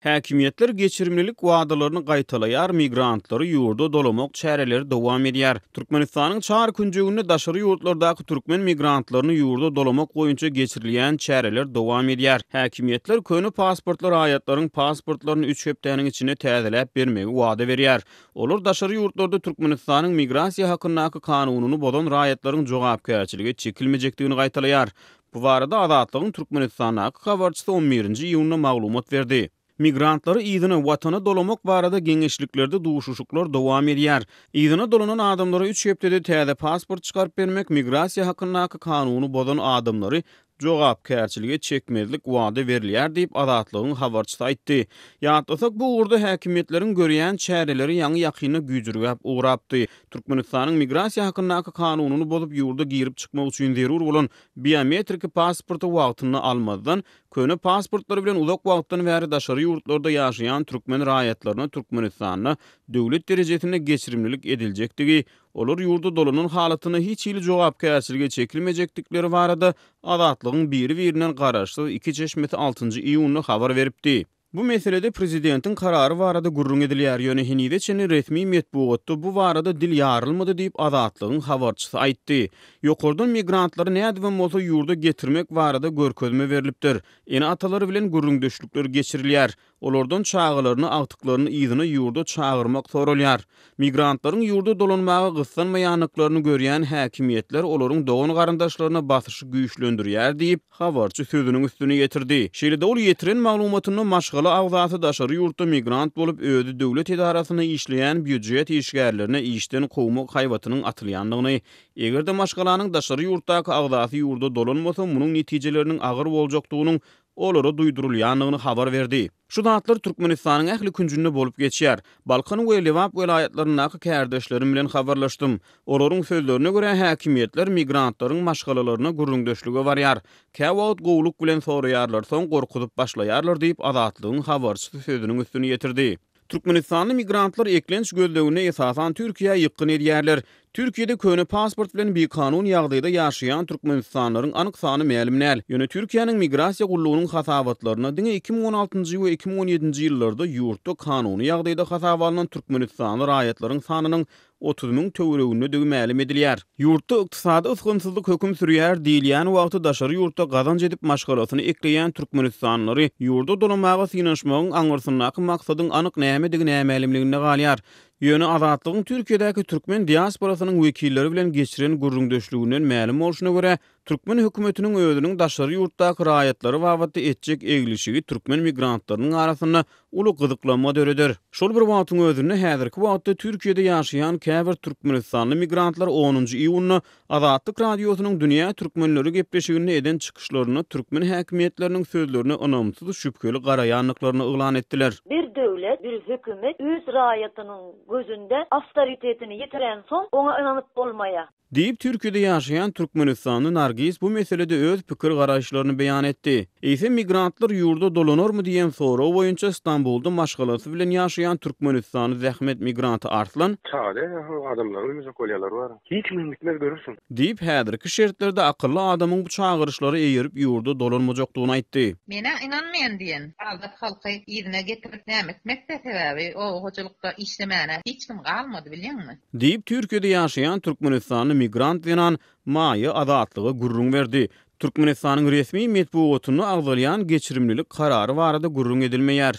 Häkimiýetler geçirimlilik wadalaryny gaýtalaýar, migrantlary ýurda dolamak çäreleri dowam edýär. Türkmenistanyň çar künjeginde daşary ýurtlardaky türkmen migrantlaryny ýurda dolamak boýunça geçirilýän çäreler dowam edýär. Häkimiýetler köne pasportly raýatlaryň pasportlaryny üç hepdäniň içinde täzeläp bermegi wada berýär. Olar daşary ýurtlarda Türkmenistanyň migrasiýa hakyndaky kanunyny bozan raýatlaryň jogapkärçilige çekilmejekdigini gaýtalaýar. Bu barada Azatlygyň Türkmenistandaky habarçysy on birinji iýunda maglumat berdi. Migrantlary yzyna, Watana dolamak barada geňeşliklerde duşuşyklar dowam edýär. Yzyna dolanan adamlara üç hepdede täze pasport çykaryp bermek, migrasiýa hakyndaky kanuny bozan adamlary jogapkärçilige çekmezlik wada berilýär diýip, Azatlygyň habarçysy aýtdy. Ýatlasak, bu ugurda häkimiýetleriň görýän çäreleri ýaňy-ýakynda güýjürgäp ugrapdy. Türkmenistanyň migrasiýa hakyndaky kanunyny bozup ýurda girip çykmak üçin zerur bolan biometriki pasporty wagtynda almazdan, köne pasportlary bilen uzak wagtdan bäri daşary ýurtlarda ýaşaýan türkmen raýatlaryna Türkmenistanda döwlet derejesinde geçirimlilik ediljekdigi, olar ýurda dolanan halatynda hiç hili jogapkärçilige çekilmejekdikleri barada Azatlygyň biri-birinden garaşsyz iki çeşmesi altynjy iýunda habar beripdi. Bu meselede prezidentiň karary barada gürrüň edilýär, ýöne henize çenli resmi metbugatda bu barada dil ýarylmady diýip, Azatlygyň habarçysy aýtdy. Ýokardan migrantlary nädibem bolsa ýurda getirmek barada görkezme berlipdir. Ene-atalary bilen gürrüňdeşlikler geçirilýär. Olardan çagalaryny, agtyklaryny yzyna ýurda çagyrmak soralýar. Migrantlaryň ýurda dolanmaga gyssanmaýandyklaryny görýän häkimiýetler olaryň dogan-garyndaşlaryna basyşy güýçlendirýär diýip, habarçy sözüniň üstüni ýetirdi. Şeýle-de ol ýetiren maglumatynda maşgala agzasy daşary ýurtda migrant bolup, özi döwlet edarasynda işleýän býujet işgärlerine işden kowmak haýbatynyň atylýandygyny, eger-de maşgalanyň daşary ýurtdaky agzasy ýurda dolanmasa, munuň netijeleriniň agyr boljakdygynyň olara duýdurylýandygyny habar berdi. Şu zatlar Türkmenistanyň ähli künjünde bolup geçýär. Balkan we Lebap welaýatlaryndaky kärdeşlerim bilen habarlaşdym. Olaryň sözlerine görä, häkimiýetler migrantlaryň maşgalalaryna gürrüňdeşlige barýar. Käwagt gowulyk bilen soraýarlar, soň gorkuzyp başlaýarlar diýip, Azatlygyň habarçysy sözüniň üstüni ýetirdi. Türkmenistanly migrantlar eklenç gözleginde esasan Türkiýä ýykgyn edýärler. Türkiýede köne pasport bilen bikanun ýagdaýda ýaşaýan türkmenistanlylaryň anyk sany mälim däl. Ýöne Türkiýäniň Migrasiýa gullugynyň hasabatlarynda diňe 2016-njy we 2017-nji ýyllarda ýurtda kanuny ýagdaýda hasaba alnan türkmenistanly raýatlaryň sanynyň 30 müň töweregindedigi mälim edilýär. Ýurtda ykdysady ysgynsyzlyk höküm sürýär diýilýän wagty daşary ýurtda gazanç edip maşgalasyny ekleýän türkmenistanlylary ýurda dolamaga synanyşmagyň aňyrsyndaky maksadyň anyk nämedigi nämälimliginde galýar. Ýöne Azatlygyň Türkiýedäki türkmen diasporasynyň wekilleri bilen geçiren gürrüňdeşliginden mälim bolşuna görä, türkmen hökümetiniň özüniň daşary ýurtdaky raýatlary babatda etjek eglişigi türkmen migrantlarynyň arasynda uly gyzyklanma döreder. Şol bir wagtyň özünde, häzirki wagtda Türkiýede ýaşaýan käbir türkmenistanly migrantlar onunjy iýunda Azatlyk Radiosynyň Dünýä türkmenleri gepleşiginde eden çykyşlarynda türkmen häkimiýetleriniň sözlerine ynamsyz, şübheli garaýandyklaryny yglan etdiler. Bir döwlet, bir hökümet öz raýatynyň gözünde awtoritetini ýitirensoň, oňa ynanyp bolmaýar. Diýip, Türkiýede ýaşaýan türkmenistanly Nargiz bu meselede öz pikir-garaýyşlaryny beýan etdi. Eýsem, migrantlar ýurda dolanarmy diýen sorag boýunça Stambulda maşgalasy bilen ýaşaýan türkmenistanly zähmet migranty Arslan. Çaga däl, adamlar öýmejek bolýarlar bar. Hiç kim hem gitmez görersiň. Diýip, häzirki şertlerde akylly adamyň bu çagyryşlara eýerip ýurda dolanmajakdygyny aýtdy. Menä ynanmaýan diýen. Azat halky yzyna getirip näme etmekdä sebäbi oba hojalykda işlemäne hiç kim galmady bilýäňmi. Diýip, Türkiýede ýaşaýan türkmenistanly migrant zenan Maýa Azatlyga gürrüň berdi. Türkmenistanyň resmi metbugatynda agzalýan geçirimlilik karary barada gürrüň edilmeýär.